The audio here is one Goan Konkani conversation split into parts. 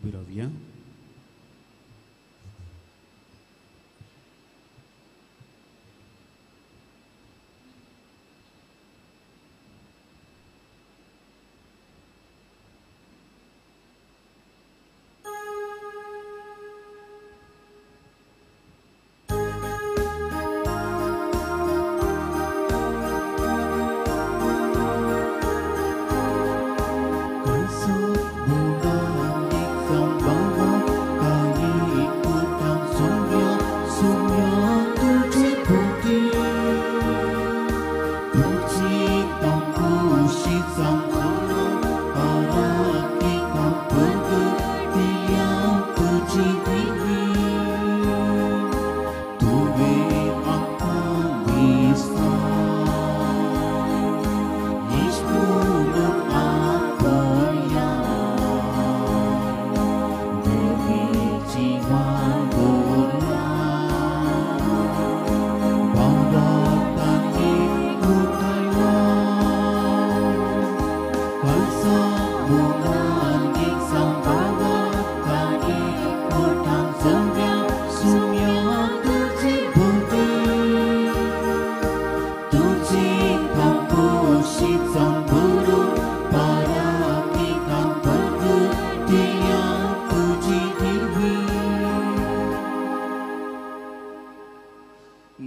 उबी रावया.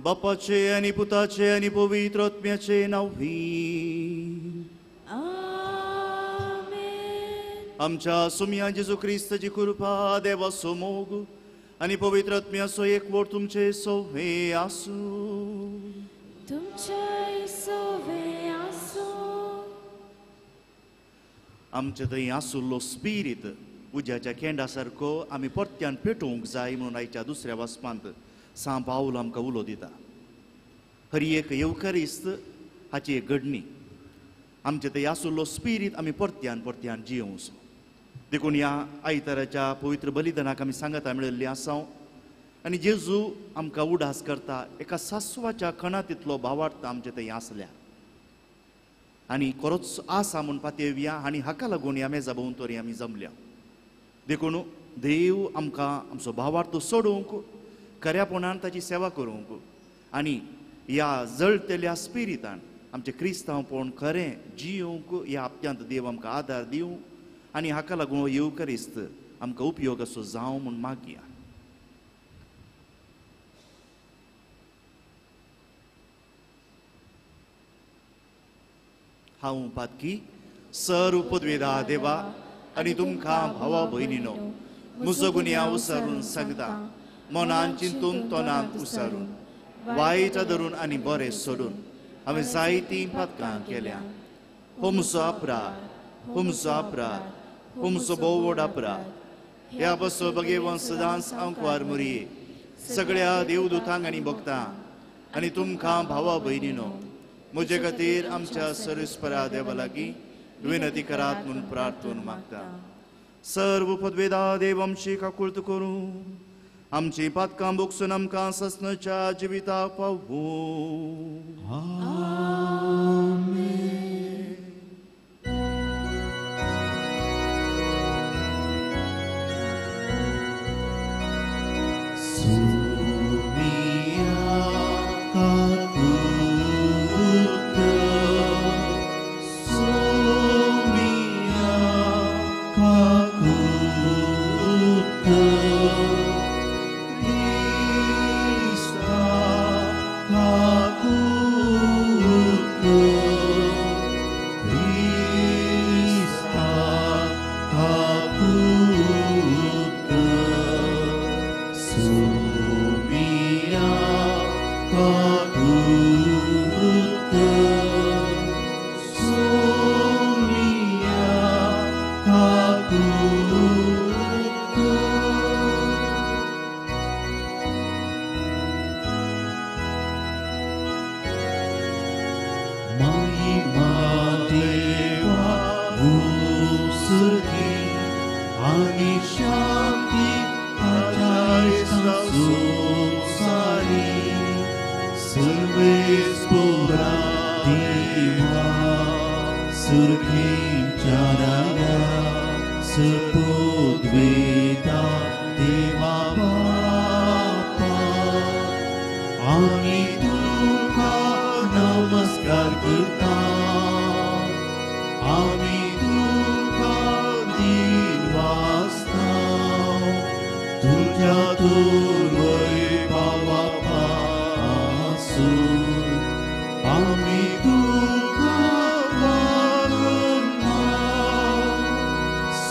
बापाचे आनी पुताचे आनी पवित्र आत्म्याचे नांवी आमेन. आमच्या सुमया जेजू क्रिस्ताची कृपा, देवाचो मोग आनी पवित्र आत्म्याचो एकवट तुमचे सोवे आसूं. तुमचे सोवे आसूं. आमचे थंय आसुल्लो स्पिरीत उज्याच्या केंडा सारको आमी परत्यान पेटोवंक जाय म्हणून आयच्या दुसऱ्या वाचपांत सांत पावल आमकां उलो दिता. हर एक येवकारिस्त हाची एक घडणी. आमचे थंय आसुल्लो स्पिरीत आमी परत्यान परत्यान जियोवचो. देखून ह्या आयताराच्या पवित्र बलिदानाक आमी सांगाता मेळिल्ली आसा आनी जेजू आमकां उडास करता एका सासवाच्या खणांत भावार्थ आमचे थंय आसल्या आनी खरोच आसा म्हूण पातयेवया आनी हाका लागून ह्या मेजा भोंवतणी आमी जमल्या. देखून देव आमकां आमचो भावार्थ सोडोवंक, खऱ्यापणान ताची सेवा करूंक आनी ह्या जळटल्या स्पिरितान आमचें क्रिस्तांवपण खरें जियोवंक ह्या हप्त्यांत देव आमकां आदार दिवं आनी हाका लागून येवकारिस्त आमकां उपयोग असो जावं म्हूण मागया. हांव पातकी सर पदवेदा देवा आनी तुमकां भावा भयणीनो म्हजो गुन्यांव उसारून सांगता, मनान चिंतून तोंडान उसारून वायट धरून आनी बरें सोडून हांवें जायतीं पातकां केल्या. हो म्हजो अपराध, हो म्हजो अपराध, हो म्हजो भोव व्हड अपराध. ह्या बसो भगेवन सदांच आंकवार मुरये सगळ्या देवदूतांक आनी भक्तां आनी तुमकां भावा भयणीनो म्हजे खातीर आमच्या सर्वेस्परा देवा लागीं विनंती करात म्हूण प्रार्थना मागता. सर्व पदवेदा देव आमची काकुळट करूं, आमची पातकां भोगसून आमकां ससनाच्या जिविताक पावूं. आमेन. Surghi charaya, surpudve.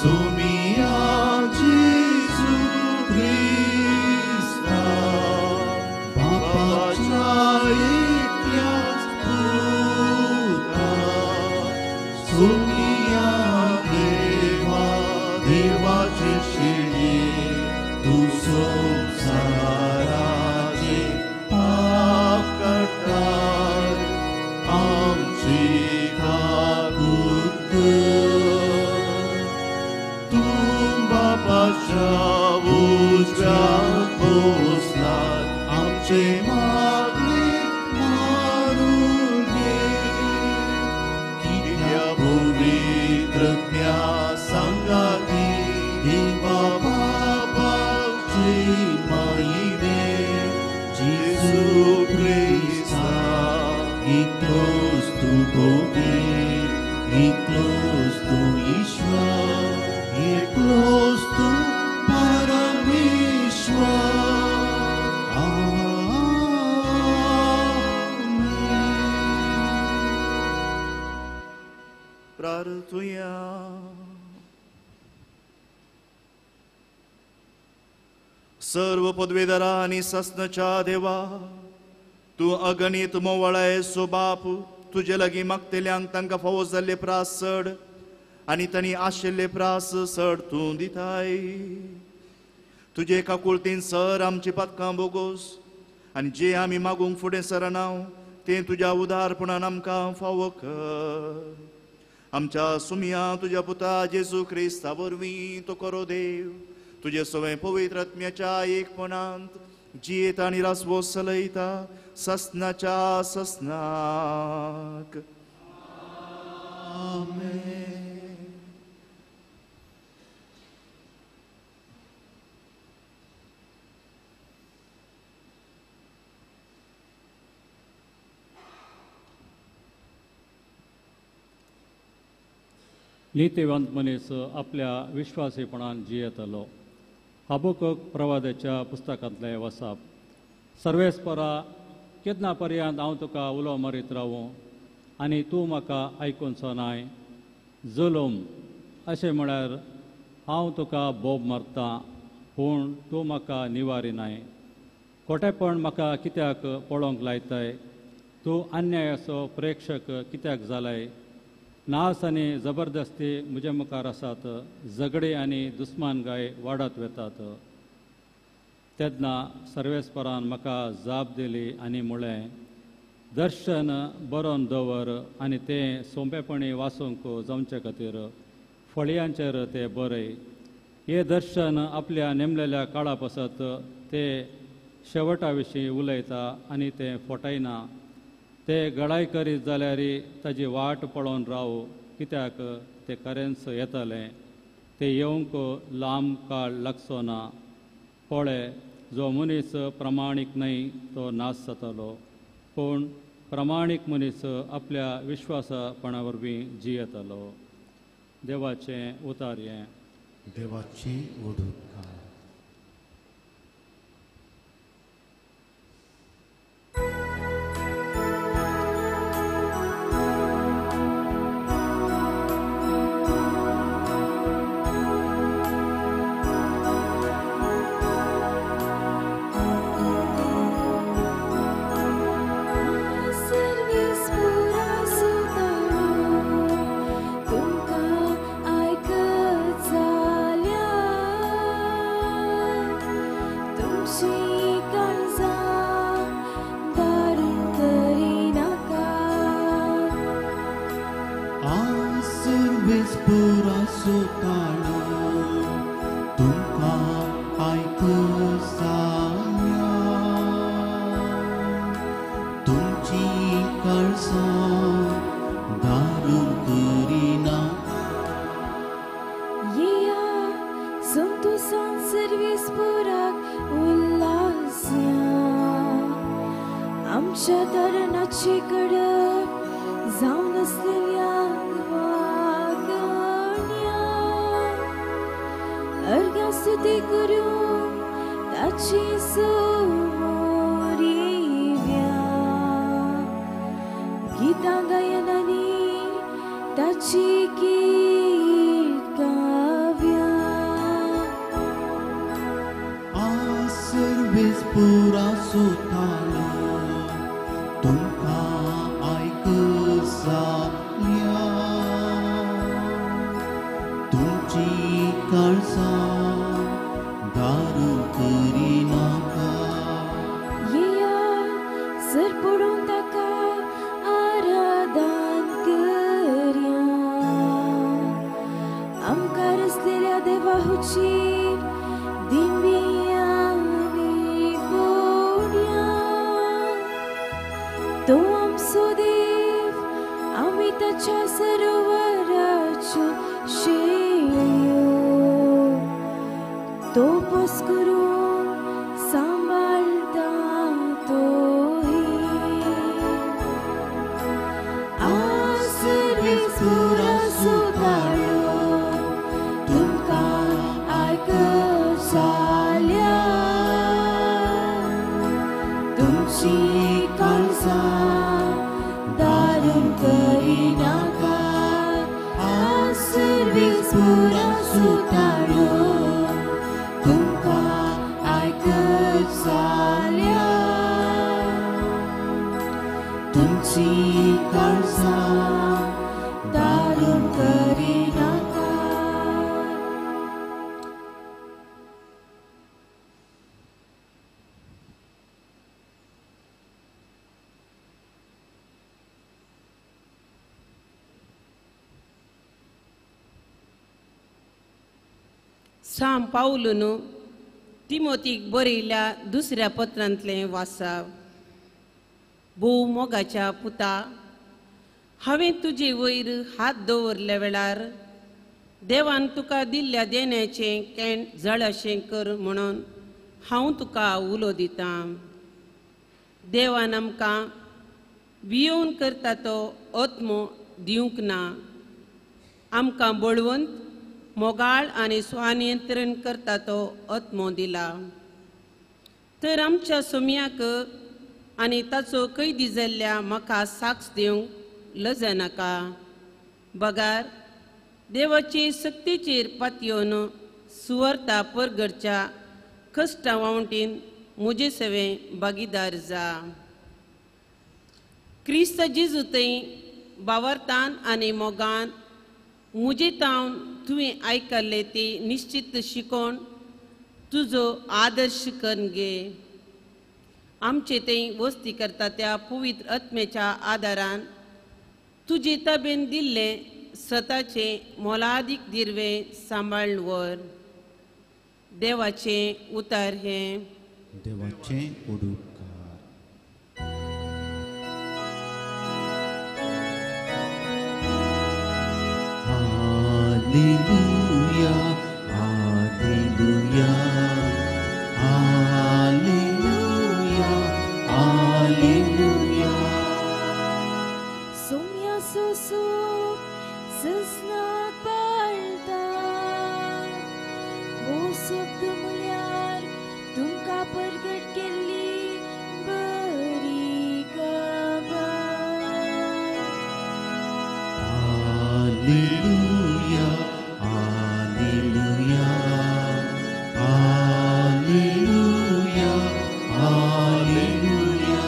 सुमिया जेजू क्रिस्ता बापाच्या एकल्याच पुता सुमिया देवा देवाचे शिणे तूं संवसाराचे पाप करताय आमची काकूत कर. तूं बापाच्या उजव्याक बसलाय आमचे मागणे मानून घे. कित्या पवित्र सांगाती देवा बापाची मायने जेजू क्रिस्ता एकलोच तूं पवित्र एकलोच तूं ईश्वर एकलोच तूं परमेश्वर. आमेन. प्रार्थुया. सर्व पदवेदारा आनी सासणाच्या देवा तूं अगणीत मोवाळाय सो बाप तुजे लागीं मागतल्यांक तांकां फावो जाल्ले प्रास चड आनी तांणी आशिल्ले प्रास चड तूं दिताय. तुजे काकुळतीन सर आमची पातकां बोगोस आनी जे आमी मागूंक फुडें सरना तें तुज्या उदारपणान आमकां फावो कर. आमच्या सुमया तुज्या पुता जेजू क्रिस्ता वरवीं तो करो देव तुजे सवें पवित्र आत्म्याच्या एकपणांत जियेता आनी रासवो चलयता ससनाच्या ससनाक. आमेन. नितीवंत मनीस आपल्या विश्वासीपणान जियेतलो. हबकुक प्रवादाच्या पुस्तकांतलें वसाप. सर्वेस्परा केन्ना पर्यंत हांव तुका उलो मारीत रावूं आनी तूं म्हाका आयकुचो नाय? जुलूम अशें म्हळ्यार हांव तुका बोब मारतां पूण तूं म्हाका निवारिनाय. खोटेपण म्हाका कित्याक पळोवंक लायताय? तूं अन्यायाचो प्रेक्षक कित्याक जालाय? नास आनी जबरदस्ती म्हजे मुखार आसात, झगडी आनी दुस्मानगाय वाडत वेतात. तेन्ना सर्वेस्परान म्हाका जाप दिली आनी म्हळें, दर्शन बरोवन दवर आनी तें सोंपेपणी वाचूंक जावचे खातीर फळयांचेर तें बरय. हें दर्शन आपल्या नेमलेल्या काळा पासत तें शेवटा विशीं उलयता आनी तें फटयना. ते गडाय करीत जाल्यार ताजी वाट पळोवन राव, कित्याक तें खरेंच येतलें, तें येवंक लांब काळ लागचो ना. पळय, जो मनीस प्रमाणीक न्हय तो नाश जातलो, पूण प्रमाणीक मनीस आपल्या विश्वासपणा वरवीं जियेतलो. देवाचें उतार हें. देवाचें ओडून. गीतां गायनांनी ताची कीर्त गावया. सर्वेस्पुरा सुतालो तुमकां आयक जाल्या तुमची काळजां दारू करिनाका. येया सर पडून ताका आराधन करया. आमकां रचलेल्या देवाहुची दिंबियांनी पोडया. तो आमचो देव, आमी ताच्या सरोवराच्यो शेळयो. तो पोस करून सांबाळटा तोही. आज सर्वेस्पुरा सुताळो तुमकां आयक जाल्या. तुमची काळजां दारून करिनाका. आज सर्वेस्पुरा सुताळो तुमकां आयक जाल्या. तुमची काळजां दारून करिनाका. सां पावलून तिमोतीक बरयल्ल्या दुसऱ्या पत्रांतलें वाचाप. भोव मोगाच्या पुता, हांवें तुजे वयर हात दवरल्या वेळार देवान तुका दिल्ल्या देण्याचें केण जळाशें कर म्हणून हांव तुका उलो दितां. देवान आमकां भियोवन करता तो आत्मो दिवंक ना, आमकां बळवंत मोगाळ आनी स्वनियंत्रण करता तो आत्मो दिला. तर आमच्या सोम्याक आनी ताचो कैदी जाल्ल्या म्हाका साक्ष दिवंक लजनाका. बगार देवाचे सक्तीचेर पातयेवन सुवार्ता परगडच्या कश्टां वावटीन म्हजे सवें भागीदार जा. क्रिस्त जेजू थंय बावरतान आनी मोगान म्हजे तावन तुवें आयकल्लें ती निश्चित शिकोवन तुजो आदर्श करून घे. आमचे थंय वस्ती करता त्या पवित्र आत्म्याच्या आदारान तुजे ताबेन दिल्लें सताचें मोलादीक दिर्वें सांबाळून व्हर. देवाचें उतार हें. देवाचें उडुपकार. Hallelujah, hallelujah, hallelujah, hallelujah. Saumya सोसूक सजनाक पाळटा. हो शब्द म्हळ्यार तुमकां परगट केल्ली बरी खबर. Hallelujah, hallelujah, hallelujah, hallelujah.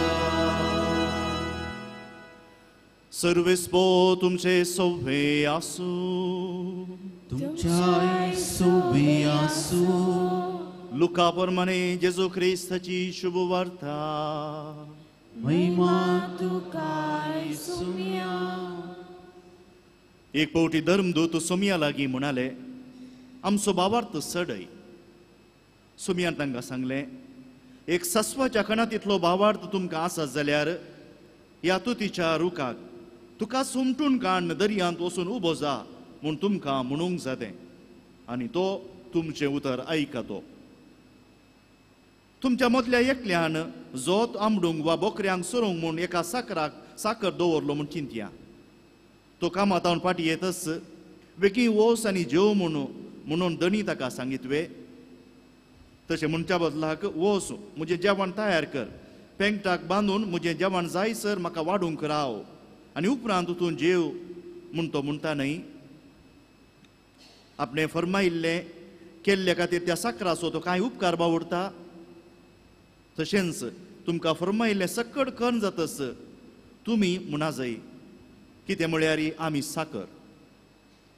सर्वेस्पो तुमचे सवे आसूं. तुमच्याय सोबे आसूं. लुका प्रमाणे जेजू क्रिस्ताची शुभ वार्ता. महिमा तुकाय सोम्या. एक पावटी धर्मदूत सोम्या लागीं म्हणाले, आमचो बावार्थ चडय. सोम्यान तांकां सांगलें, एक सस्वाच्या कणात इतलो भावार्थ तुमकां आसा जाल्यार ह्या तुतीच्या रुखाक तुका सुमटून काडून दर्यांत वचून उबो जा म्हूण तुमकां म्हणूंक जातें, आनी तो तुमचें उतर आयकतो. तुमच्या मदल्या एकल्यान जोत आमडूंक वा बोकऱ्यांक सोरूंक म्हूण एका साकराक साकर दवरलो म्हूण चिंतया. तो कामातावन फाटीं येतच बेगीन वोस आनी जेव म्हणून धनी ताका सांगीत वे. तशें म्हणच्या बदलाक वोस म्हजें जेवण तयार कर, पेंगटाक बांदून म्हजें जेवण जायसर म्हाका वाडूंक राव आनी उपरांत तूं जेव म्हूण तो म्हणटा न्हय. आपणें फर्मायिल्लें केल्ले खातीर त्या साकराचो तो कांय उपकार बावडटा. तशेंच तुमकां फरमायिल्लें सकड कन्न जातस तुमी म्हणा जाय, कितें म्हळ्यार आमी साकर,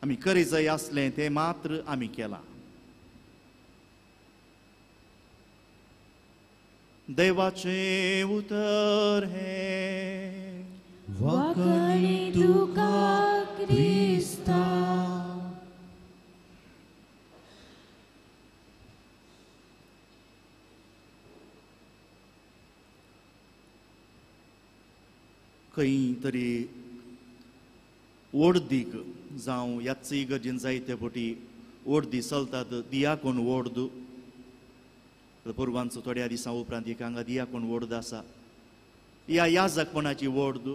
आमी करी जाय आसलें तें मात्र आमी केलां. देवाचें उतर हें. वाखाणी तुका क्रिस्ता. खंय तरी ओर्दीक जावं ह्याच इगर्जेन जायते फावटी ओर्दी चलतात, दियाकोन ओर्द. परवांचो थोड्या दिसां उपरांत एक हांगा दियाकोन ओर्द आसा. ह्या याजकपणाची ओर्द,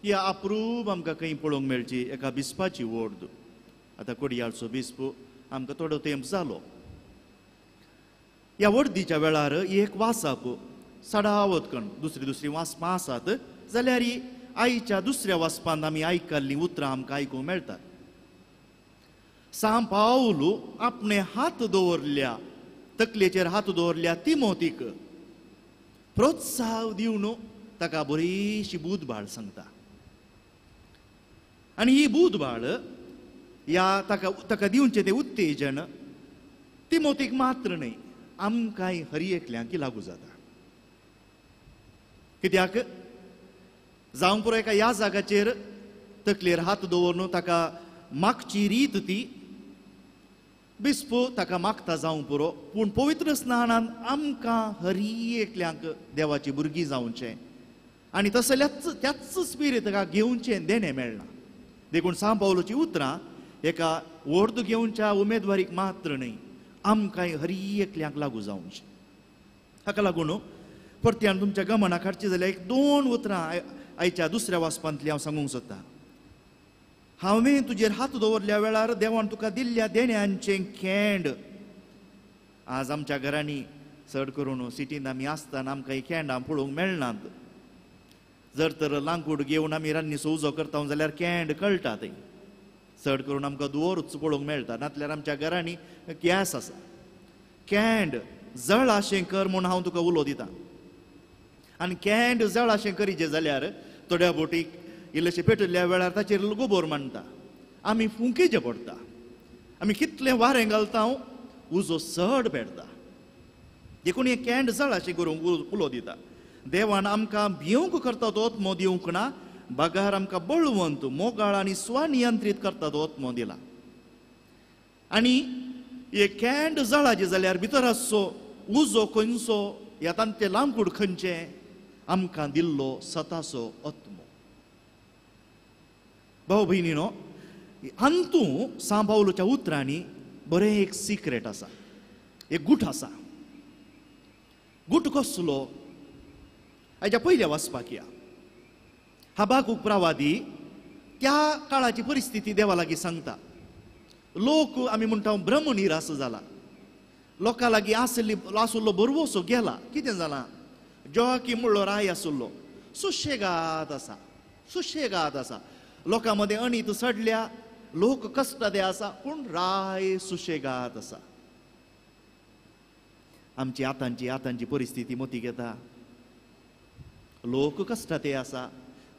ह्या अप्रूप आमकां खंय पळोवंक मेळची एका बिस्पाची ओर्द. आतां कोडयाळचो बिस्प आमकां थोडो तेंप जालो. ह्या ओर्दीच्या वेळार एक वाचप सडावत कण दुसरी दुसरी वाचपां आसात जाल्यार आयच्या दुसऱ्या वाचपांत आमी आयकल्लीं उतरां आमकां आयकूंक मेळटात. सांव पावलू आपणे हात दवरल्या, तकलेचेर हात दवरल्या तिमोतीक प्रोत्साह दिवन ताका बरीशी बुदबाळ सांगता. आनी ही बुदबाळ ह्या ताका ताका दिवचें तें उत्तेजन तिमोतीक मात्र न्हय, आमकांय हर एकल्यांक लागू जाता. कित्याक जावं पुरो एका ह्या जाग्याचेर तकलेर हात दवरून ताका मागची रीत ती बिस्पो ताका मागता जावं पुरो, पूण पवित्र स्नानान आमकां हरी एकल्यांक देवाची भुरगीं जावचें आनी तसल्याच त्याच स्पिरीत ताका घेवचें देणें मेळना. देखून सांव पावलूची उतरां एका ओर्द घेवच्या उमेदवारीक मात्र न्हय, आमकांय हरी एकल्यांक लागू जावचें. हाका लागून परत्यान तुमच्या गमनाक हाडची जाल्यार एक दोन उतरां आयच्या दुसऱ्या वाचपांतली हांव सांगूंक सोदतां. हांवें तुजेर हात दवरल्या वेळार देवान तुका दिल्ल्या देण्यांचें केंड. आज आमच्या घरांनी चड करून सिटींत आमी आसतना आमकां ही केंडां पळोवंक मेळनात. जर तर लांकूड घेवन आमी रान्नीचो उजो करता जाल्यार केंड कळटा थंय. चड करून आमकां दुवोरूच पळोवंक मेळटा, नातल्यार आमच्या घरांनी गॅस आसा. केंड जळाशें कर म्हूण हांव तुका उलो दितां. आनी केंड जळाशें करीचें जाल्यार थोड्या बोटीक इल्लेशें पेटयल्ल्या वेळार ताचेर गोबोर मांडटा, आमी फुंकेचें पडटा, आमी कितलें वारें घालता उजो चड पेटता. देखून हें केंड जळाशें करूंक उलो दिता. देवान आमकां भिवंक करता तो आत्मो दिवंक ना, बगार आमकां बळवंत मोगाळ आनी स्वनियंत्रीत करता तो आत्मो दिला. आनी हे केंड जळाचें जाल्यार भितर आसचो उजो खंयचो ह्या तांचें लांकूड खंयचें आमकां दिल्लो सताचो आत्मो. भाव भयणीनो, अंतू सांव पावलूच्या उतरांनी बरें एक सिक्रेट आसा, एक गूट आसा. गूट कसलो? आयच्या पयल्या वाचपाक या. हबाकूक प्रवादी त्या काळाची परिस्थिती देवा लागीं सांगता. लोक आमी म्हणटा भ्रमनिरास जाला, लोकां लागीं आसली आसुल्लो बरवसो गेला. कितें जालां? जोआकीम म्हणलो राय आसुल्लो सुशेगाद आसा, सुशेगाद आसा. लोकां मदें अणीत चडल्या, लोक कश्टादे आसा, पूण राय सुशेगाद आसा. आमची आतांची आतांची परिस्थिती मतीक येता. लोक कश्टाते आसा,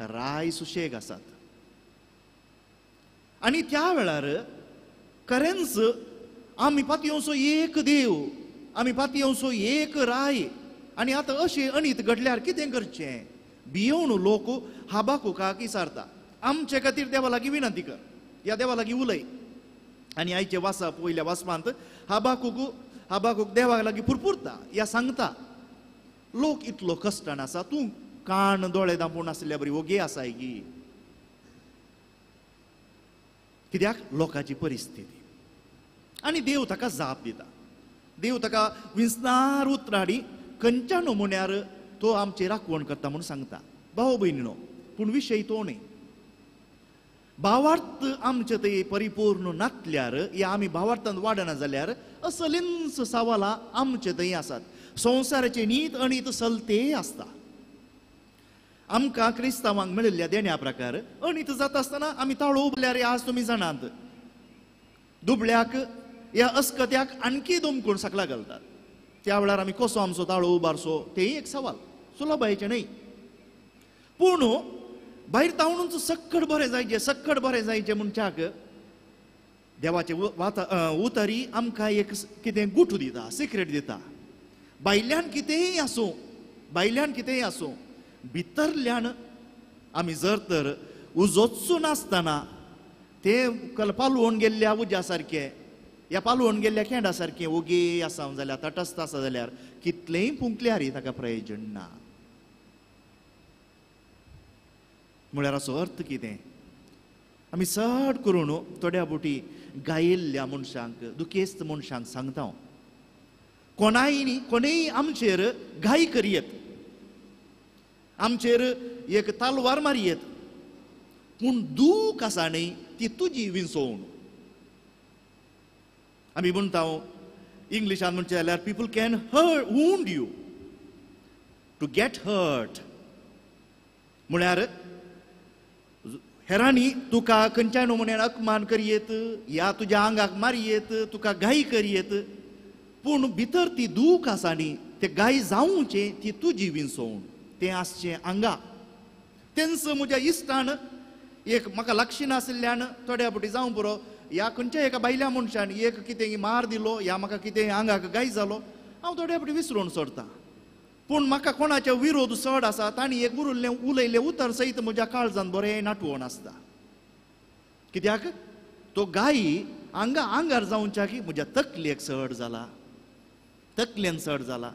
राय सुशेग आसात. आनी त्या वेळार खरेंच आमी पातयेवचो एक देव, आमी पातयेवचो एक राय. आनी आतां अशें अणीत घडल्यार कितें करचें? भियोवन लोक हबाकुकाक विचारता, आमचे खातीर देवा लागीं विनंती कर, ह्या देवा लागीं उलय. आनी आयचे वाचप वयल्या वाचपांत हबाकूक देवा लागीं पुरपुरता, ह्या सांगता, लोक इतलो कश्टान आसा, तूं कान दोळे दांपून आसल्या बरी ओगे आसाय गी. कित्याक? लोकांची परिस्थिती. आनी देव ताका जाप दिता. देव ताका विंचणार उतरां हाडी खंयच्या नमुन्यार तो आमची राखवण करता म्हूण सांगता. भाव भयणीनो, पूण विशय तो न्हय. भावार्थ आमचे ते परिपूर्ण नातल्यार या आमी भावार्थान वाडना जाल्यार असलींच सवालां आमचे थंय आसात. संवसाराचे नीत अणीत चलते आसता. आमकां क्रिस्तांवांक मेळिल्ल्या देण्या प्रकार अणीत जाता आसतना आमी ताळो उबल्यार आज तुमी जाणात दुबळ्याक या अस्कत्याक आणखी दोमकून सकला घालतात. त्या वेळार आमी कसो आमचो ताळो उबारचो तेंय एक सवाल, सुलभायेचें न्हय. पूण भायर तावणूच सक्कड बरें जायचें, सक्कड बरें जायचें म्हणच्याक देवाचे उतरी आमकां एक कितें गुटू दिता, सिक्रेट दिता. भायल्यान कितेंय आसूं, भायल्यान कितेंय आसूं, भितरल्यान आमी जर तर उजोचो नासतना ते पालवण गेल्ल्या उज्या सारकें या पालवण गेल्ल्या केंडा सारकें ओगे आसा जाल्यार, तटस्थ आसा जाल्यार कितलेंय फुंकल्यार ताका प्रयोजन ना. म्हळ्यार असो अर्थ कितें, आमी चड करून थोड्या बोटी गायिल्ल्या मनशांक, दुखेस्त मनशांक सांगता, कोणाय न्ही कोणेय आमचेर घाय करयेत, आमचेर एक तालवार मारयेत, पूण दूख आसा न्ही ती तुजी विंचोवन. आमी म्हणटा इंग्लिशान म्हणचें जाल्यार people can hurt wound you to get hurt. म्हळ्यार हेरांनी तुका खंयच्याय नमुन्यान अपमान करयेत या तुज्या आंगाक मारयेत, तुका घाई करयेत, पूण भितर ती दूख आसा न्ही ते घाई जावचें ती तुजी विंचोवन, तें आसचें आंगा. तेंच म्हज्या इश्टान एक म्हाका लागशी नाशिल्ल्यान थोड्या फावटी जावं पुरो, ह्या खंयच्या एका बायल्या मनशान एक कितें मार दिलो या म्हाका कितें आंगाक घाई जालो, हांव थोड्या फावटी विसरून सोडटा. पूण म्हाका कोणाचे विरोध चड आसा तांणी एक उरल्लें उलयल्लें उतर सयत म्हज्या काळजान बरें नाटवण आसता. कित्याक तो गायी आंगा आंगार जावच्या की म्हज्या तकलेक चड जाला, तकलेन चड जाला.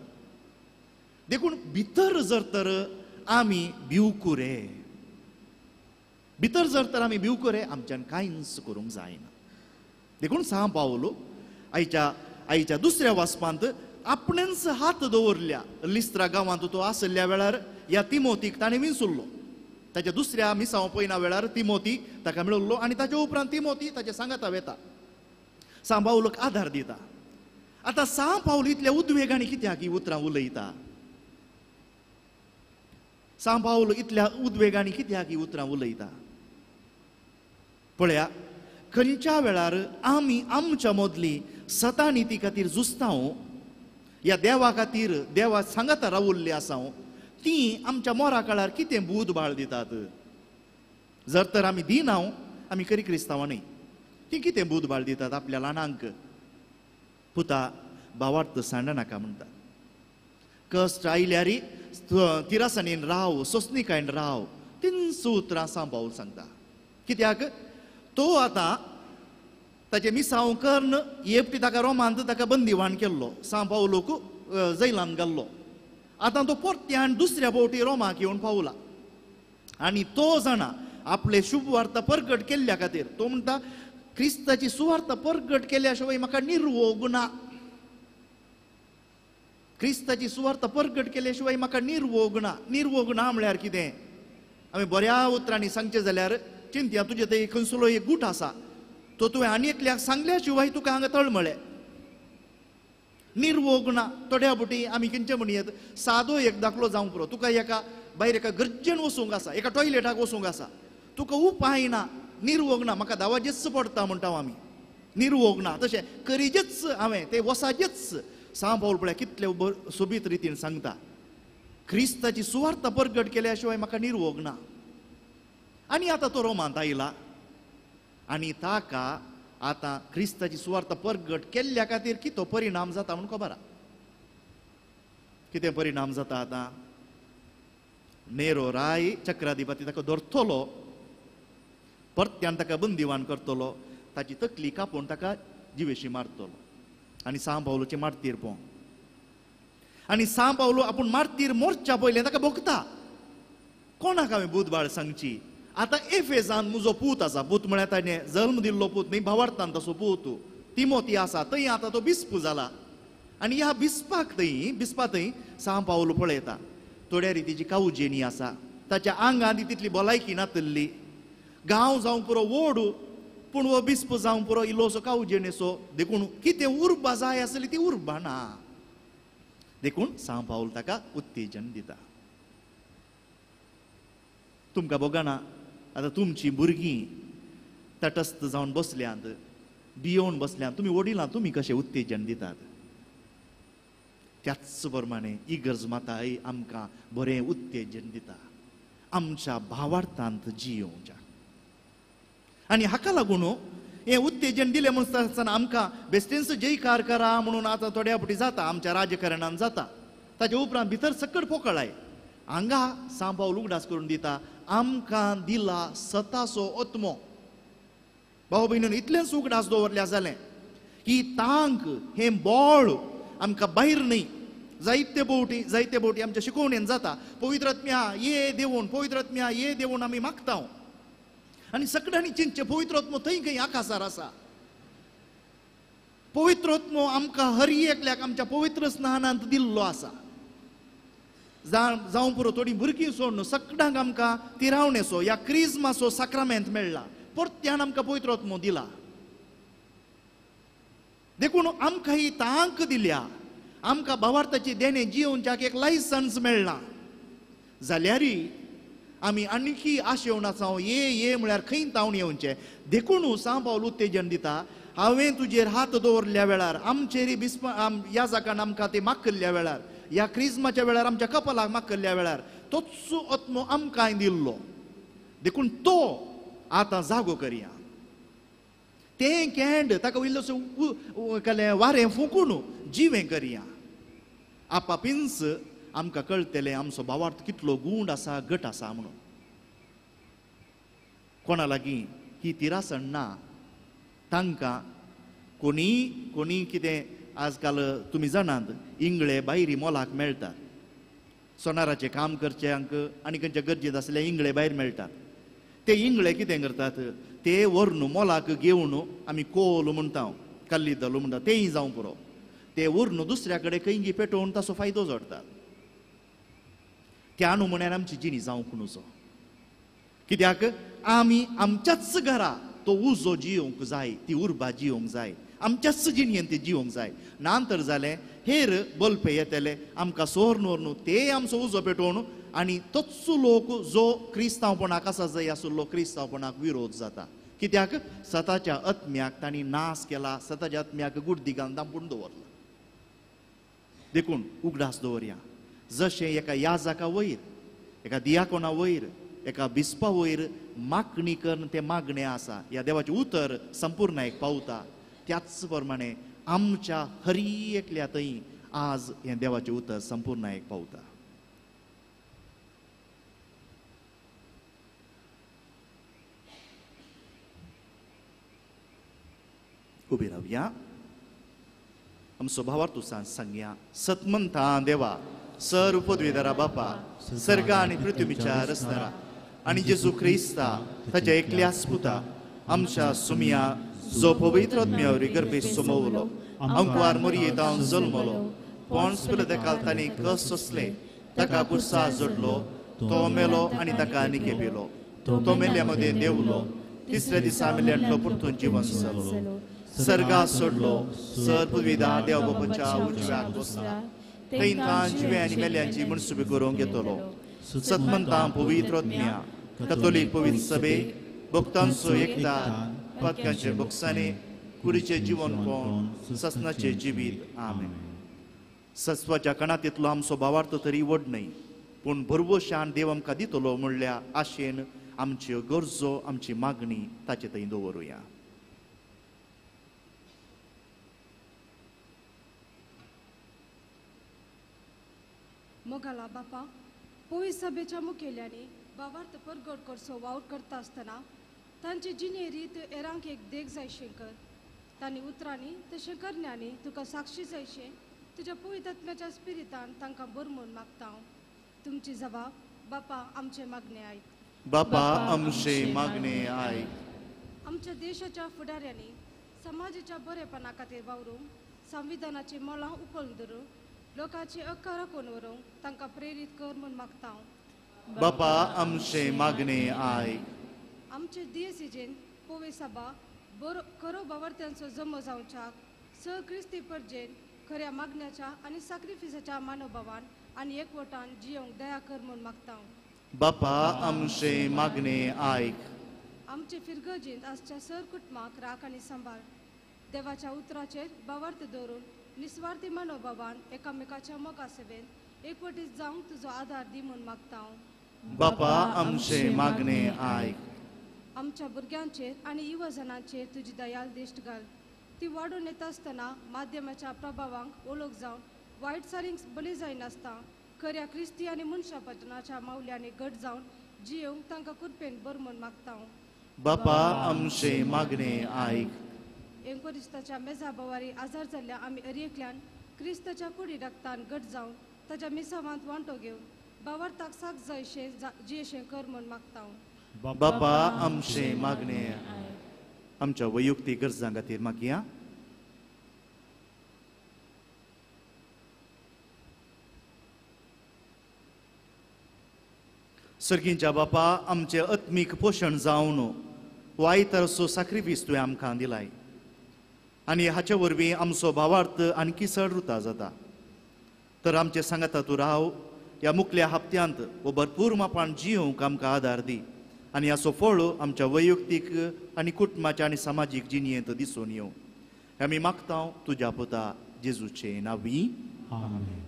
देखून भितर जर तर आमी भिवकुरे, भितर जर तर आमी भिवकुरे आमच्यान कांयच करूंक जायना. देखून सांव पावलो आयच्या आयच्या दुसऱ्या वाचपांत आपणेंच हात दवरल्या लिस्त्रा गांवांत तो आशिल्ल्या वेळार ह्या तिमोतीक ताणें विंचुल्लो. ताच्या दुसऱ्या मिसांव पयना वेळार तिमोती ताका मेळिल्लो आनी ताच्या उपरांत तिमोती ताच्या सांगाता वेता, सांव पावलोक आदार दिता. आतां सांव पावल इतल्या उद्वेगांनी कित्याक ही उतरां उलयता, सांव पावल इतल्या उद्वेगांनी कित्याक ही उतरां उलयता? पळया, खंयच्या वेळार आमी आमच्या मदली सतानिती खातीर झुजता या देवा खातीर देवा सांगाता रावुल्ली आसा, ती आमच्या मोरा काळार कितें बूद बाळ दितात? जर तर आमी दिना, आमी खरी क्रिस्तांवां न्ही, ती कितें बूद बाळ दितात आपल्या ल्हानांक? पुता भावार्थ सांडनाका म्हणटात, कश्ट आयल्यार तिरासाणेन राव, सोंसणीकायेन राव, तीनच उतरां सांव पावल सांगता. कित्याक तो आतां ताचें मिसांव कर्ण एकटी ताका रोमांत ताका बंदिवान केल्लो, सांव पावलोक जैलान घाल्लो. आतां तो परत्यान दुसऱ्या फावटी रोमाक येवन पावला आनी तो जाणा आपले शुभवार्ता परगट केल्ल्या खातीर तो म्हणटा क्रिस्ताची सुवार्ता परगट केल्या शिवाय म्हाका निर्वोग ना, क्रिस्ताची सुवार्ता परगट केल्या शिवाय म्हाका निर्वोग ना. निर्वोग ना म्हळ्यार कितें? आमी बऱ्या उतरांनी सांगचें जाल्यार चिंतया, तुजें थंय खंयसलो एक गूट आसा तो तुवें आनी एकल्याक सांगल्या शिवाय तुका हांगा तळमळे. निर्वोग ना. थोड्या फावटी आमी खंयचे म्हणयेत, सादो एक दाखलो जावंक पुरो, तुका एका भायर एका गरजेन वचूंक आसा, एका टॉयलेटाक वचूंक आसा, तुका उपाय ना, निर्वोग ना, म्हाका दावाजेच पडटा म्हणटा आमी, निर्वोग ना, तशें करीजेच हांवें तें वसाजेच. सांव पावल पळया कितले सोबीत रितीन सांगता, क्रिस्ताची सुवार्ता परगट केल्या शिवाय म्हाका निर्वोग ना. आनी आतां तो रोमांत आयला आनी ताका आतां क्रिस्ताची सुवार्ता परगट केल्ल्या खातीर कितो परिणाम जाता म्हूण खबर आसा. कितें परिणाम जाता आतां? नेरो राय चक्राधिपती ताका धरतलो, परत्यान ताका बंदिवान करतलो, ताची तकली कापून ताका जिवेशी मारतलो आनी सांव पावलोचे मार्तीर पोंव. आनी सांव पावलो आपूण मार्तीर मोर्चा पयलें ताका भोगता. कोणाक हांवें बुदबाळ सांगची? आतां एफेजान म्हजो पूत आसा, पूत म्हळ्यार ताणें जल्म दिल्लो पूत न्ही, भावार्थान तसो पूत तिमोती आसा, थंय आतां तो बिस्प जाला आनी ह्या बिस्पाक थंय बिस्पा थंय सांव पावलो पळयता थोड्या रितीची कावजेनी आसा, ताच्या आंगान तितली भलायकी नातल्ली, गांव जावंक पुरो व्हड पूण हो बिस्प जावंक पुरो इल्लोसो कावजेणेसो, देखून कितें उर्बा जाय आसली ती उर्बा ना. देखून सांव पावल ताका उत्तेजन दिता. तुमकां भोगना आतां तुमची भुरगीं तटस्थ जावन बसल्यांत, भियोवन बसल्यांत, तुमी वडिलां तुमी कशें उत्तेजन दितात? त्याच प्रमाणे इगर्ज माताय आमकां बरें उत्तेजन दिता आमच्या भावार्थांत जियोवच्या. आनी हाका लागून हें उत्तेजन दिलें म्हणून आसतना आमकां बेस्टेंस जयकार करा म्हणून आतां थोड्या फावटी जाता आमच्या राजकारणान जाता, ताच्या उपरांत भितर सकट पोकळाय. हांगा सांत पावल उगडास करून दिता आमकां दिला सताचो आत्मो. भाव भयणीन इतलेंच उगडास दवरल्या जालें ही तांक हें बळ आमकां भायर न्हय. जायते भोवटी जायते भोवटी आमच्या शिकोवणेन जाता पवित्र आत्म्या ये देवून, पवित्र आत्म्या ये देवून आमी मागता आनी सगळ्यांनी चिंतचें पवित्र आत्मो थंय खंय आकाशार आसा. पवित्र आत्मो आमकां हर एकल्याक आमच्या पवित्र स्नानांत दिल्लो आसा. जावं पुरो थोडीं भुरगीं सोडून सगळ्यांक आमकां तिरावणेचो या क्रिज्माचो साक्रामेंत मेळ्ळा, परत्यान आमकां पवित्र आत्मो दिला. देखून आमकां ही तांक दिल्या, आमकां भावार्थाची देणें जियोवच्याक एक लायसन्स मेळ्ळां. जाल्यारय आमी आणखी आशेवन आसा ये ये म्हळ्यार खंय तावन येवचें. देखून सांत पावल उत्तेजन दिता हांवें तुजेर हात दवरल्या वेळार आमचेर बिस्प ह्या जाकान आमकां ते माकल्ल्या वेळार ह्या क्रिज्माच्या वेळार आमच्या कपालाक माकल्ल्या वेळार तोच आत्मो आमकांय दिल्लो. देखून तो आतां जागो करया. तें कँड ताका इल्लोसो वारें फुंकून जिवें करया. आपापींच आमकां कळटलें आमचो भावार्थ कितलो गूंड आसा, गट आसा म्हणून. कोणा लागीं ही तिरासण ना तांकां कोणी कोणी कितें आजकाल तुमी जाणात इंगळे भायरी मोलाक मेळटात, सोनाराचें काम करच्यांक आनी खंयच्या गरजेंत आसल्या इंगळे भायर मेळटात. ते इंगळे कितें करतात ते व्हरून मोलाक घेवन आमी कोल म्हणटा कल्ली दलो म्हणटा तेंय जावं पुरो, ते व्हरून दुसऱ्या कडेन खंय पेटोवन ताचो फायदो जोडटात. त्या नुमण्यान आमची जिणी जावंक नुजो, कित्याक आमी आमच्याच घरा तो उजो जियोवंक जाय, ती उर्बा जियोवंक जाय, आमच्याच जिणयेन ती जियोवंक जाय. ना तर जालें हेर बल्पे येतले आमकां सोर व्हरून ते आमचो उजो पेटोवन आनी तोच लोक जो क्रिस्तांवपणाक आसा जाय आशिल्लो क्रिस्तांवपणाक विरोध जाता. कित्याक सताच्या आत्म्याक तांणी नाश केला, सताच्या आत्म्याक गुड्डी घालून दामपून दवरला. देखून उगडास दवरया जशें एका याजाका वयर एका दियाकोना वयर एका बिस्पा वयर मागणी करून तें मागणें आसा, ह्या देवाचें उतर संपूर्ण एक पावता. त्याच प्रमाणे आमच्या हरी एकल्या थंय आज हें देवाचें उतर संपूर्ण एक पावता. उबी रावया आमचो भावार्थ सांगया. सतमंता देवा सर पदवीधरा बापा सर्ग आनी पृथ्वीच्या रचणारा आनी जेजू क्रिस्ता ताच्या एकल्याच पुता आमच्या सुमया जो पवित्र आत्म्यावरी गर्भे सोमवलो अंकवार मोरयेतावन जल्मलो पोंस पिलदेकाल तांणी कस सोंसले ताका कुर्सा जोडलो तो मेलो आनी ताका निकेपिलो तो मेल्या मदें देंवलो तिसऱ्या दिसा मेल्यांतलो परतून जिवन जालो सर्गा सोडलो सर पदवीधा देव बापाच्या उजव्याक बसला थंय तां जिवे आनी मेल्यांची मनसुबी करूंक येतलो. सतमंतां पवित्र आत्म्या कथोलीक पवित्र सभे भक्तांचो एकता पातकांचे बोक्साने कुडीचें जिवन कोण ससनाचें जिवीत. आमेन. सस्वाच्या कणातींतलो आमचो भावार्थ तरी व्हड न्हय पूण भरवशान देव आमकां दितलो म्हणल्या आशेन आमच्यो गरजो आमची मागणी ताचे थंय दवरुया. मोगाला बापा पवित्र सभेच्या मुखेल्यांनी भावार्थ परगट करचो वावर करता आसतना तांची जिणे रीत एरांक एक देख जायशें कर. तांणी उतरांनी तशें करण्यांनी तुका साक्षी जायशें तुज्या पवित्र आत्म्याच्या स्पिरितान तांकां बरो म्हूण मागता हांव. तुमची जबाब बापा आमचे मागणे आयक. बापा आमचे मागणे आयक. आमच्या देशाच्या फुडाऱ्यांनी समाजाच्या बरेपणा खातीर वावरूंक संविधानाची मोलां उखलून धरूंक लोकांची हक्क राखून व्हरूंक तांकां प्रेरीत कर म्हूण मागता हांव. बापा आमचे मागणे आयक. आमचे दियसिजेन पोवे सभा बरो खरो बावर्त्यांचो जमो जावच्याक स क्रिस्ती परजेन खऱ्या मागण्याच्या आनी साक्रिफिसाच्या मानोभावान आनी एकवटान जियोंक दया कर म्हूण मागता हांव. बापा आमचे मागणे आयक. आमचे फिरगर्जींत आसच्या सर कुटुंबाक राख आनी सांबाळ देवाच्या उतराचेर बावर्त दवरून निस्वार्थी मनोभावान एकामेकाच्या मोगा सेवेन एकवटीत जावंक तुजो आदार दी म्हूण मागता. बापा आमचे मागणे आयक. आमच्या भुरग्यांचेर आनी युवजनांचेर तुजी दयाल दिश्ट घाल. ती वाडून येता आसतना माध्यमाच्या प्रभावांक ओळख जावन वायट चालींक बली जायनासतना खऱ्या क्रिस्ती आनी मनशापणाच्या मावल्यांनी घट जावन जियोंक तांकां कृपेन बर म्हूण मागता. बापा आमचे मागणे आयक. एंकोरिस्ताच्या मेजा बवारी आजार जाल्ल्या आमी अरेकल्यान क्रिस्ताच्या कुडी रक्तान घट जावन ताच्या मिसावांत वांटो घेवन बावरताक साक जायशें जियेशें कर म्हूण मागता. बापा आमचे मागणे. आमच्या वैयक्तीक गरजां खातीर मागया. सर्गींच्या बापा आमचें आत्मीक पोशण जावन वायतरसो साक्रिफीस तुवें आमकां दिलाय आनी हाचे वरवीं आमचो भावार्थ आणखी चड रुता जाता. तर आमचे सांगाता तूं राव ह्या मुखल्या हप्त्यांत वो भरपूर मापान जियोंक आमकां आदार दी आनी हाचो फळ आमच्या वैयक्तीक आनी कुटुंबाच्या आनी समाजीक जिणयेंत दिसून येवं. आमी मागता तुज्या पुता जेजूचे नांवी. आमेन.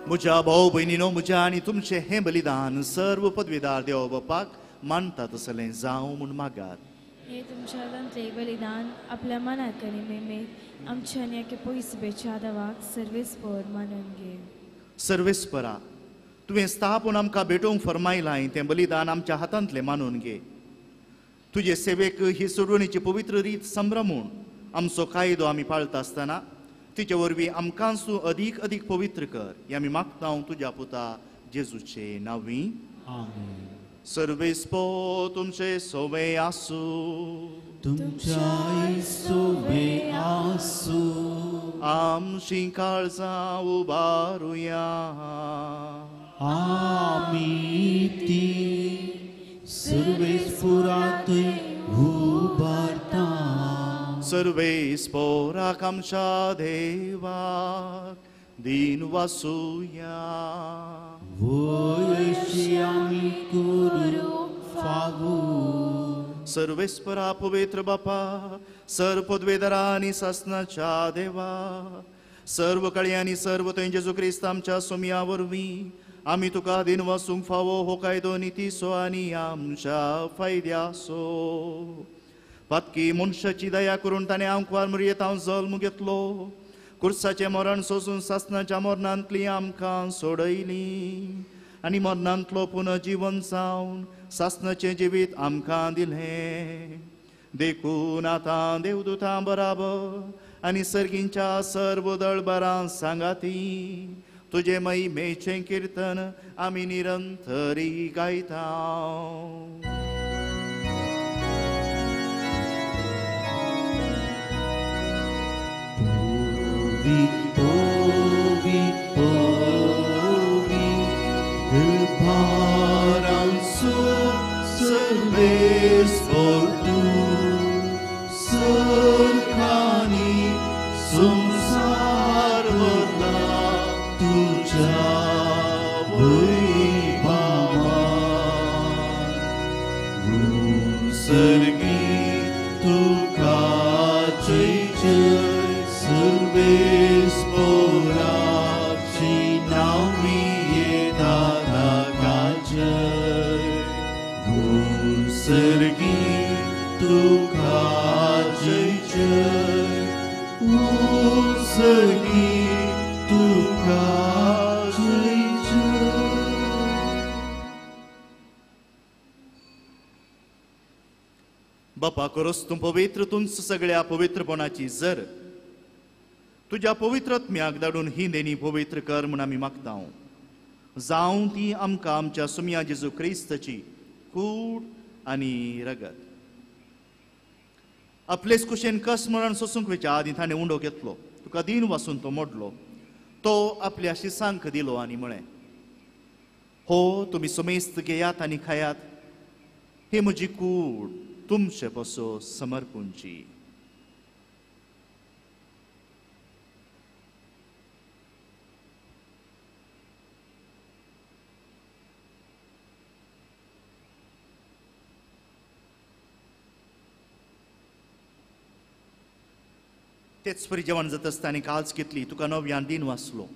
म्हज्या भाव भयणीनो म्हज्या आनी तुमचें हें बलिदान सर्व पदवीदार देव बापाक मानता तसलें जावं म्हूण मागात. हे तुमच्या हातांतलें बलिदान आपल्या मनाक आनी मेमेक आमच्या आनी एके पयसुबेच्या देवाक सर्वेस्पर मानून घे. सर्वेस्परा तुवें स्थापून आमकां भेटोवंक फरमायलां तें बलिदान आमच्या हातांतलें मानून घे. तुजे सेवेक ही सोडवणीची पवित्र रीत संभ्रमून आमचो कायदो आमी पाळता आसतना तिचे वरवीं आमकांच तूं अदीक अदीक पवित्र कर. हें आमी मागता तुज्या पुता जेजूचे नांवी. आमेन. सर्वेस्पर तुमचे सोवे आसूं. तुमच्याय सोवे आसूं. आमची काळजां उबारुया. आमी ती सर्वेस्परात उबारता. सर्वेस्पराक आमच्या देवाक दीन वासुया. वयशी आमी करूंक फावो. सर्वेस्परा पवित्र बापा सर्व पदवेदारा आनी सासनाच्या देवा सर्व कळयांनी सर्व थंय जेजू क्रिस्त आमच्या सोमया वरवीं आमी तुका दीन वासूंक फावो हो कायदो नितीचो आनी आमच्या फायद्याचो. पातकी मनशाची दया करून ताणें आमकां मुरयेत हांव जल्म घेतलो. कुर्साचें मरण सोसून सासनाच्या मरणांतली आमकां सोडयली आनी मरणांतलो पुनर्जीवन जावन सासनाचें जिवीत आमकां दिलें. देखून आतां देवदूतां बराबर आनी सर्गींच्या सर्व दळबरां सांगाती तुजे महिमेचें किर्तन आमी निरंतरी गायता. Povi, povi, भारांसो सर्वेस्पर तूं सरखानी संसार भरला तुज्या वैभवान. सर्गी तुका जय जय सर्वेस्पोराची नांवी येता ताका जय सर्गी तुका जय जय सर्गी तुका जय जय. बापा करोस तूं पवित्र तुंच सगळ्या पवित्रपणाची जर तुज्या पवित्र आत्म्याक धाडून ही देणी पवित्र कर म्हूण आमी मागता. जावं ती आमकां आमच्या सुमया जेजू क्रिस्ताची कूड आनी रगत. आपलेच कुशेन कस मरण सोसूंक वेच्या आदीं ताणें उंडो घेतलो, तुका दीन वासून तो मोडलो, तो आपल्या शिसांक दिलो आनी म्हळें, हो तुमी समेस्त घेयात आनी खायात, ही म्हजी कूड तुमचे पसो समर्पूंची. तेच परी जेवण जाता आसतना काळज घेतली, तुका नव्यान दीन वाचलो,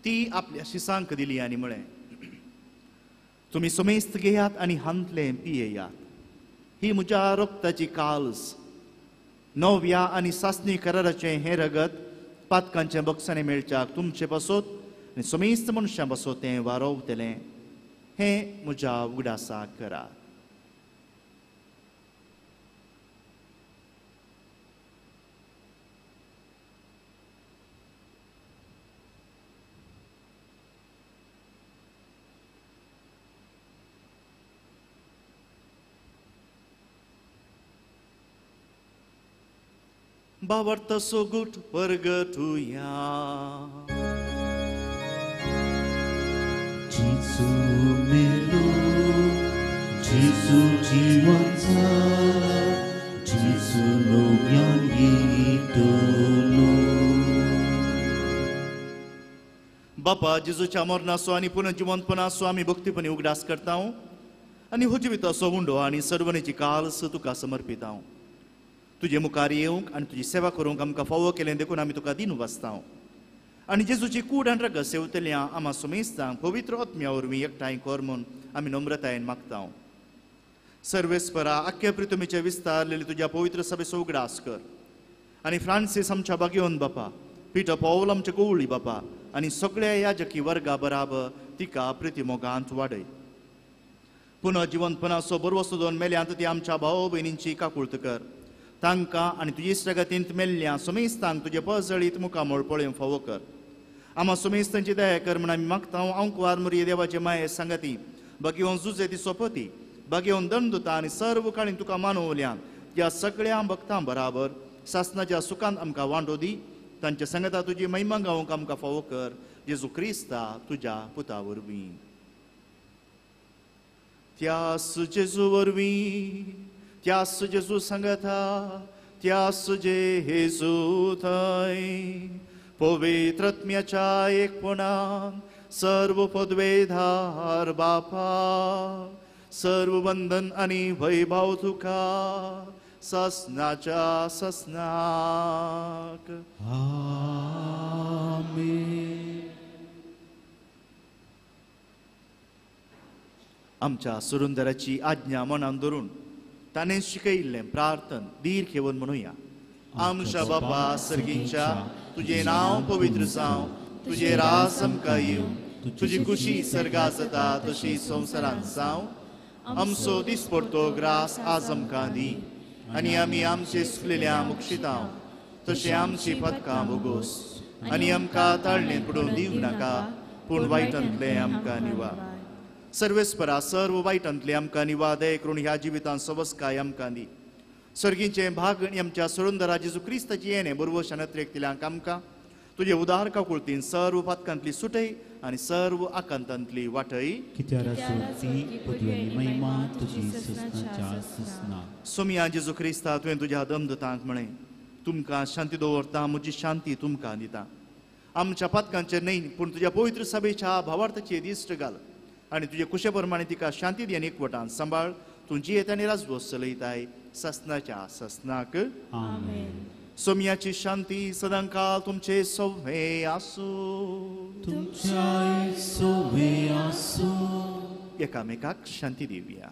ती आपल्या शिसांक दिली आनी म्हळें, तुमी समेस्त घेयात आनी हांतलें पियेयात, ही म्हज्या रक्ताची काल्स, नव्या आनी सासणी कराराचें हें रगत पातकांच्या बक्षांनी मेळच्याक तुमचे पासत आनी समेस्त मनशां पासत तें वारोवतलें, हें म्हज्या उगडासाक करात. बावर्त सोगूट परगटुया. जेजू मेलो, जेजू जिवन जाला, जेजू नव्यान येतलो. बापा जेजूच्या मरणाचो आनी पुनर्जिवंतपणाचो आमी भक्तीपणी उगडास करता आनी हो जिविताचो उंडो आनी सर्वणेची काल्स तुका समर्पिता. तुजे मुखार येवंक आनी तुजी सेवा करूंक आमकां फावो केलें देखून आमी तुका दीन वाचता. आनी जेजूची कूड आनी रगत सेवतल्या आमा सुमेस्तांक पवित्र आत्म्या वरवीं एकठांय कर म्हूण आमी नम्रतायेन मागता. सर्वेस्परा आख्या प्रितुमीचे विस्तारलेली तुज्या पवित्र सभेचो उगडास कर आनी फ्रांसीस आमच्या बागेवन बापा, पिटर पावल आमच्या गोवळी बापा आनी सगळ्या याजकी वर्गा बराबर तिका प्रितिमोगांत वाडय. पुनः जिवंतपणाचो बरवसो दोन मेल्यांत ती आमच्या भाव भयणींची काकुळत कर, तांकां आनी तुजी इश्टागतींत मेल्ल्या सुमेस्तांक तुजे पजळीत मुखामळ पळोवंक फावो कर. आमा सुमेस्तांची दया कर म्हूण आमी मागता. आंकवार मुरये देवाचे माये सांगाती बागेवन जुजे ती सोपती बागेवन दंडुता आनी सर्व काळीन तुका मानवल्यान त्या सगळ्या भक्तां बराबर सासनाच्या सुखांत आमकां वांटो दी. तांच्या सांगाता तुजी महिमा गावंक आमकां फावो कर, जेजू क्रिस्ता तुज्या पुता वरवीं. त्यास जेजू वरवीं, त्यास जेजू सांगता, त्यास जेजू थंय पवित्र आत्म्याच्या एकपणान सर्व पदवेधार बापा, सर्व वंदन आनी वैभव तुका ससनाच्या ससनाक. आमेन. आमच्या सुरुंदराची आज्ञा मनान धरून ताणें शिकयिल्लें प्रार्थन धीर घेवन म्हणुया. आमच्या बापा सर्गींच्या, तुजें नांव पवित्र जावं, तुजें राज आमकां येवं, तुजी खुशी सर्गा जाता तशी संवसारांत जावं. आमचो दिसपडतो ग्रास आज आमकां दी आनी आमी आमचे चुकलेल्या मुक्षितांव तशें आमची पदकां भोगोस आनी आमकां ताळणेंत पडून दिवं नाका, पूण वायटांतलें आमकां निवा. सर्वेस्परा सर्व वायटांतलें आमकां निवा, दया करून ह्या जिवितांत सवस्काय आमकां दी. सर्गींचें भाग आनी आमच्या सुरुंदरा जेजू क्रिस्ताची येणें बरवश नत्रेक आमकां तुजे उदार काकुळतीन सर्व पातकांतली सुटय आनी सर्व आकांतांतली वाटय. सोमिया जेजू क्रिस्ता, तुवें तुज्या दमदतांक म्हळें, तुमकां शांती दवरता, म्हजी शांती तुमकां दिता. आमच्या पातकांचेर न्हय पूण तुज्या पवित्र सभेच्या भावार्थाची दिश्ट घाल आनी तुजे कुशे प्रमाणे तिका शांती दी आनी एकवटान सांबाळ. तूं जियेत आनी राजवस चलयताय ससनाच्या ससनाक. आमेन. सोम्याची शांती सदांकाळ तुमचे सोवे आसूं. तुमच्याय सोवे आसूं. एकामेकाक शांती दिवया.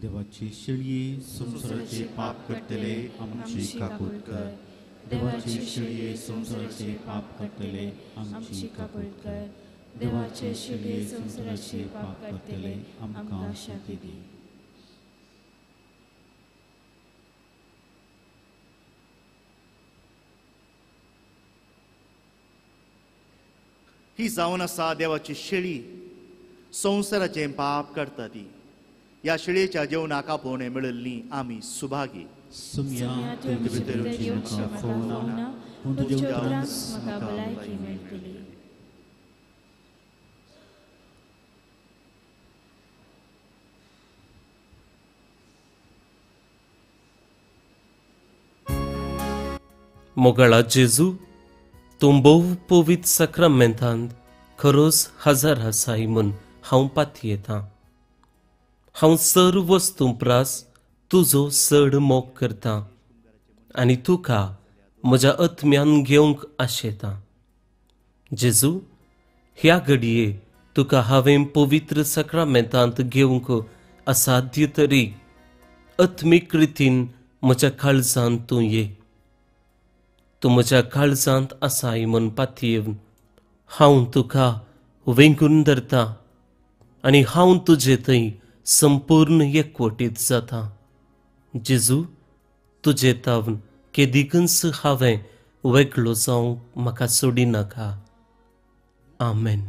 देवाची शेळये संवसाराचे पाप करतले आमची काकूत कर. देवाची शेळये संवसाराचे पाप करतले आमची काकूत कर. देवाचे शेळये संवसाराचे पाप करतले आमकां शांती दी. ही जावन आसा देवाची शेळी संवसाराचें पाप करता ती. ह्या शेळयेच्या जेवणाक आपोवणें मेळिल्ली आमी सुभागी. सुम्या तुवें भितर येवची म्हाका फोवना, पूण तुज्या उतरान म्हाका भलायकी मेळटली. मोगाळा जेजू, तूं भोव पवित्र साक्रामेंतांत खरोच हजार आसाय म्हूण हांव पातयेतां. हांव सर्व वस्तूं प्रास तुजो चड मोग करतां आनी तुका म्हज्या आत्म्यान घेवंक आशेतां. जेजू, ह्या घडये तुका हांवें पवित्र साक्रामेंतांत घेवंक असाध्य तरी आत्मीक रितीन म्हज्या काळजांत तूं ये. तूं म्हज्या काळजांत आसाय म्हूण पातयेवन हांव तुका वेंगून धरतां आनी हांव तुजे थंय संपूर्ण एकवटीत जाता. जेजू, तुजे तावन केदिकूच हांवें वेगळो जावंक म्हाका सोडिनाका. आमेन.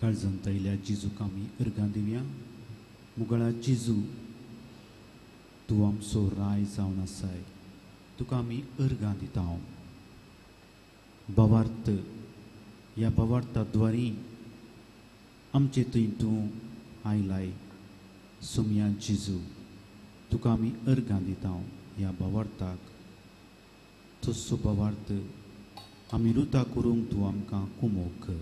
काळजांत आयिल्ल्या जेजूक आमी अर्गां दिवया. मुगळा जेजू, तूं आमचो राय जावन आसाय, तुका आमी अर्गां दिता. भावार्थ, ह्या भावार्था द्वारी आमचे थंय तूं आयलाय. सोमया जेजू, तुका आमी अर्गां दिता. ह्या भावार्थाक तसो भावार्थ आमी रुता करूंक तूं आमकां कुमोक कर.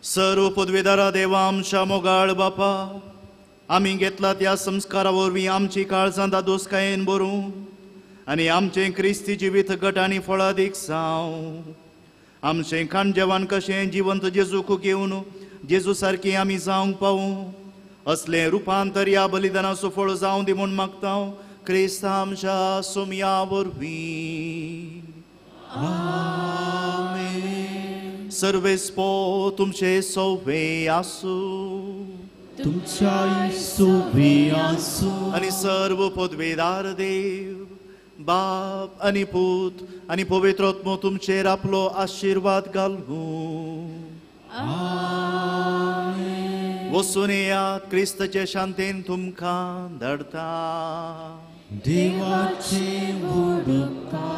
सर्व पदवेदारा देवा आमच्या मोगाळ बापा, आमी घेतला त्या संस्कारा वरवीं आमची काळजां दादोसकायेन भरूं आनी आमचें क्रिस्ती जिवीत घट आनी फळादीक जावं. आमचें खाण जेवण कशें जिवंत जेजूक घेवन जेजू सारकें आमी जावंक पावूं असलें रुपांतर ह्या बलिदानाचो फळ जावं दी म्हूण मागता क्रिस्त आमच्या सोमया वरवीं. आमेन. सर्वेस्पो तुमचे सोवे आसूं, तुमच्याय सोवे आसूं. आनी सर्व पदवेदार देव बाप आनी पूत आनी पवित्र आत्मो तुमचेर आपलो आशिर्वाद घालूं. वचून येयात, क्रिस्ताचे शांतीन तुमकां धाडटा. देवाचे व्हड उपकार.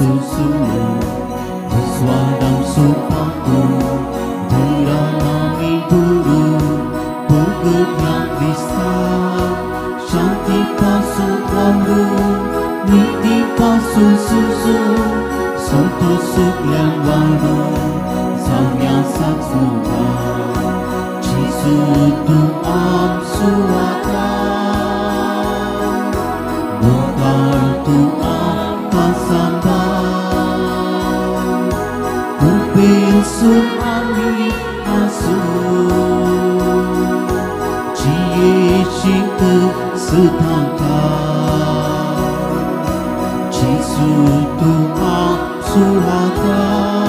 Susulo, Viswadam Supaku, Dhuranami Guru, Purgudna Krista, Shanti Pasu Prabhu, Niti Pasu Susu, Santo Suklan Varu, Samya Satsmuga, Jisu Tu Am Suata, Mukar Tu Am Kasamba. Suami asu, Jieshik sudhaka, Jisu tu asuhaka.